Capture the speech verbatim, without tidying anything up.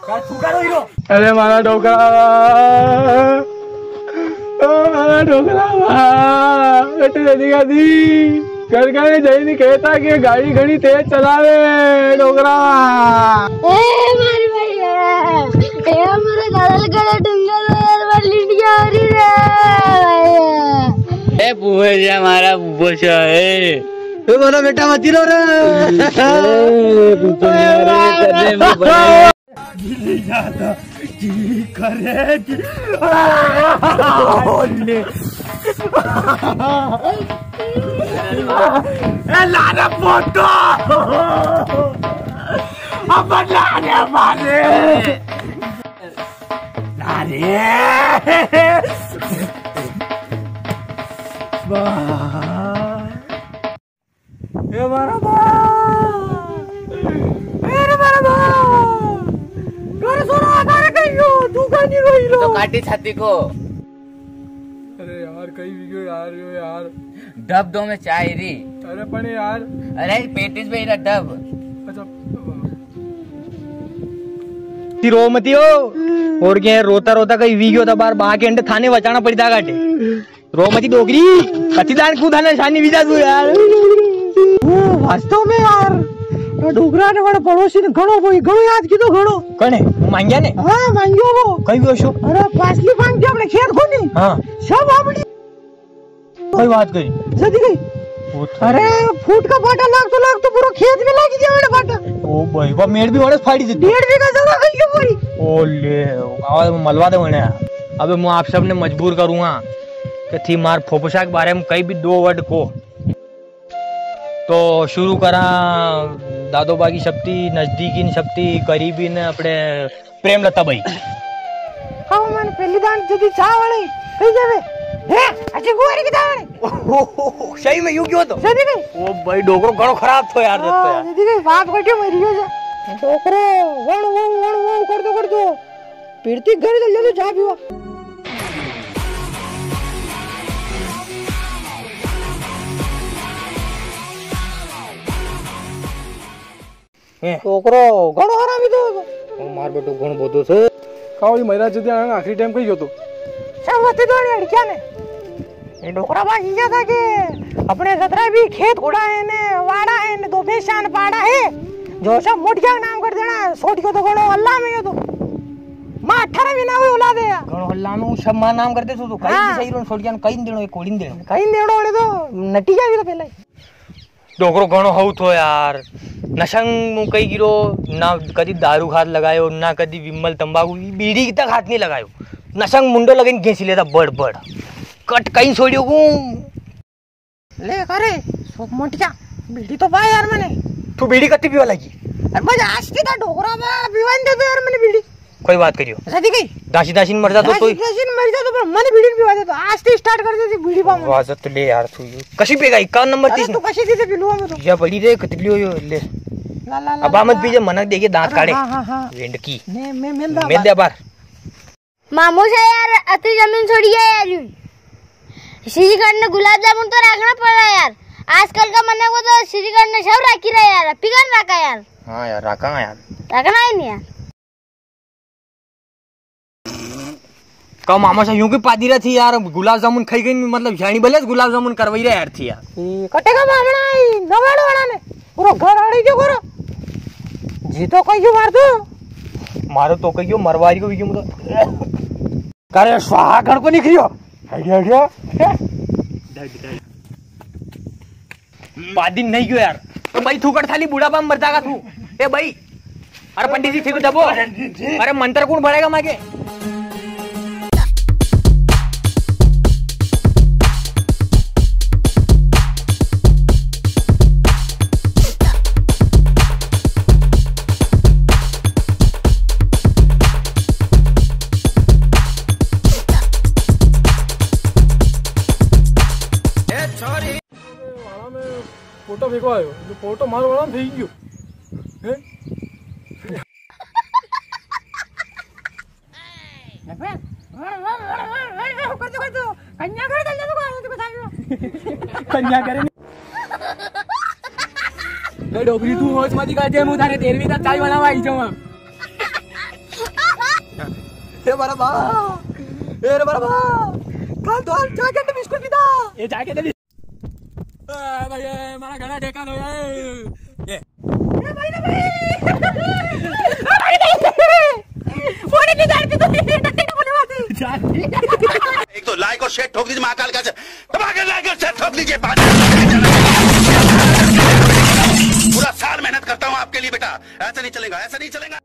का तू करो हीरो? अरे मारा डोकरा, ओ मारा डोकरा, बेटे जदी का दी। घर घर जाई ने कहता कि गाड़ी घणी तेज चलावे, डोकरा। ए मारी भैया, ए मारे दादा गला डंगर यार, मार लिंडिया हो रही रे भैया। ए बुआ जी, हमारा बुआ सा है। ए मारा बेटा मती रो रे। ए बुआ जी, अरे कदे में बड़ा गिल्ली ज्यादा की करे कि ओले। ए लारे फोटो। अब लारे मारे। लारे। वाह। ए मारा बा, ए रे मारा बा, घर सोना आधार कहियो, तू कहीं नहीं रोई रो। तो काटी छाती को। अरे यार, कहीं भी गयो यार, यो यार। डब दो में चाय री। अरे पण यार। अरे पेटिस पे इरा डब। अच्छा। ती रो मती हो। और के रोता रोता कहीं वी गयो था बार, बा के अंडे थाने बचाना पड़ी था काटे। रो मती डोकरी, कति दान कू थाने शानी वीजा तू यार। ओ, वास्तव में यार, तो डोकरा ने वाला पड़ोसी ने घणो कोई, घणो याद कीधो घणो। कने? वो मांग्या ने? हाँ, मांग्यो वो। कई वो शो? अरे, पासली मांग्या अपने खेत को नहीं। हाँ। सब अपनी। कोई बात करी। जदी गई। वो तो अरे, फूट का पाटा लाग तो, लाग तो पूरा खेत में लागी गया वाला पाटा। ओ भाई, वो मेड़ भी वाले फाड़ी दे। डेढ़ बीघा जगह गई है पूरी। ओ ले, आवाज मलवा दे वने। अबे, मैं आप सबने मजबूर करूँगा। के थी मार फोफसा के बारे में कई भी दो वर्ड को। तो शुरू करा दादोबा की शक्ति, नजदीकी की शक्ति, करीबी ने अपने प्रेमलता भाई। हाँ, मन पहली दान जदी चाह वाली कही जावे। हे, अच्छी गुआरी की दावणी। ओहो, सही में यूं क्यों तो? जदी गई। ओ भाई, डोकरो घणो खराब थो यार, हाँ, जदी गई, बाप कटियो मरियो जा। डोकरो, वण, वण, वण, वण कर दो, कर दो। पीरती घर चल जा, तू चाह पीवा। हैं? डोकरो घणो हरामी तो। ओ मार बेटो घणो बोदो छे। कावली महिला जदी आना आखिरी टाइम कही गयो तो। सब वती तो अड़किया ने। ये डोकरा बात ये था कि अपने जतरा भी खेत घोड़ा है ने, वाड़ा है ने, दो भैंसा ने पाड़ा है। जो सब मोटिया नाम कर देना, सोटियो तो घणो अल्लाह में यो तो। माँ अठारह महीना हुई औलाद है यार। घणो अल्लाह में वो सब माँ नाम कर दे तो, तो कहीं हाँ। भी सही रो, सोटिया ने कहीं देनो, एक कोड़ी देनो। कहीं देनो वाले तो नटी जावी तो पहले ही। डोकरो घणो हऊ थो यार। नशंग मुं कई गिरो, ना कदी दारू खात लगायो, ना कदी विमल तंबाकू, बीड़ी तक हाथ नी लगायो। नशंग मुंडो लगन घेंसी लेता बड़ बड़। कट कई छोड़ियो कु। ले करे, सोक मोटिया, बीड़ी तो पा यार मने। तू बीड़ी कत्ती पीवा लगी? अरे बस आज की ता डोकरा बा पीवा नी देतो यार मने बीड़ी। कोई बात करियो। शादी कई? दासी, दासी ने मर जा तो दासी, तोई। दासी ने मर जा तो, पर मने बीड़ी नी पीवा दे तो। आज से start कर दे बीड़ी पावा। वाह, तो ले यार तू यो। कसी पे गई? इक्यावन नंबर अरे तीस तू ना। कसी से पी लूंगा मैं तो। या बड़ी रे, कतली हो यो, ले। ला, ला, ला, अब ला, मत ला। पीजे, मनक देखिए दांत अरे काढ़े। हाँ, हाँ, हाँ। वेंडकी। ने, मैं, मैं दा मेल दे बार। बार। मामू सा यार, अतरी जमीन छोड़ी है यार यूं। श्रीखंड ने गुलाब जामुन तो रखना पड़ा यार। आजकल का मने को तो श्रीखंड ने सब राखी रहा यार, पिघल रखा यार। हाँ यार, रखा यार। रखना ही नहीं यार। का मामा सा यूं की पादी रहा थी यार, गुलाब जामुन खाई गई, मतलब यानी भले गुलाब जामुन करवाई रहा यार थी यार। ई कटेगा मामड़ा ई नवाड़ो वाला ने पूरा घर आड़ी जो करो। जी तो कहियो मार दो। मारो तो कहियो मरवारी को भी क्यों मतलब। करे स्वाहा गण को निकलियो। Idea, idea. पादी नहीं गयो यार। तो भाई थूकड़ थाली बुढ़ापा में मर जागा तू। ए भाई, अरे पंडित जी, ठीक दबो। अरे मंत्र कौन पढ़ेगा मागे? वाला में फोटो फेंकवा आयो, जो फोटो मारो वाला में फेंक गयो। हैं? कर दो, कर दो। कन्या घर चल जा, तो कन्या घर। ए डोकरी, तू होश मती काजे, मूं थारे तेरहवीं तक चाय बनावा आई जाऊंगा। ए बड़ा बा, ए रे बड़ा बा, कल तो हम जाके तो बिस्कुट पीता। ए जाके तो ए भाई, ए, मारा घणा ढेका लो, ए। ए। ए भाई, ए भाई। ए भाई, ए भाई। फोन नहीं जानती तो, नहीं बोले बात। एक तो लाइक और शेयर ठोक दीजिए महाकाल का, दबा के लाइक और शेयर ठोक दीजिए। पूरा साल मेहनत करता हूँ आपके लिए बेटा, ऐसा नहीं चलेगा, ऐसा नहीं चलेगा।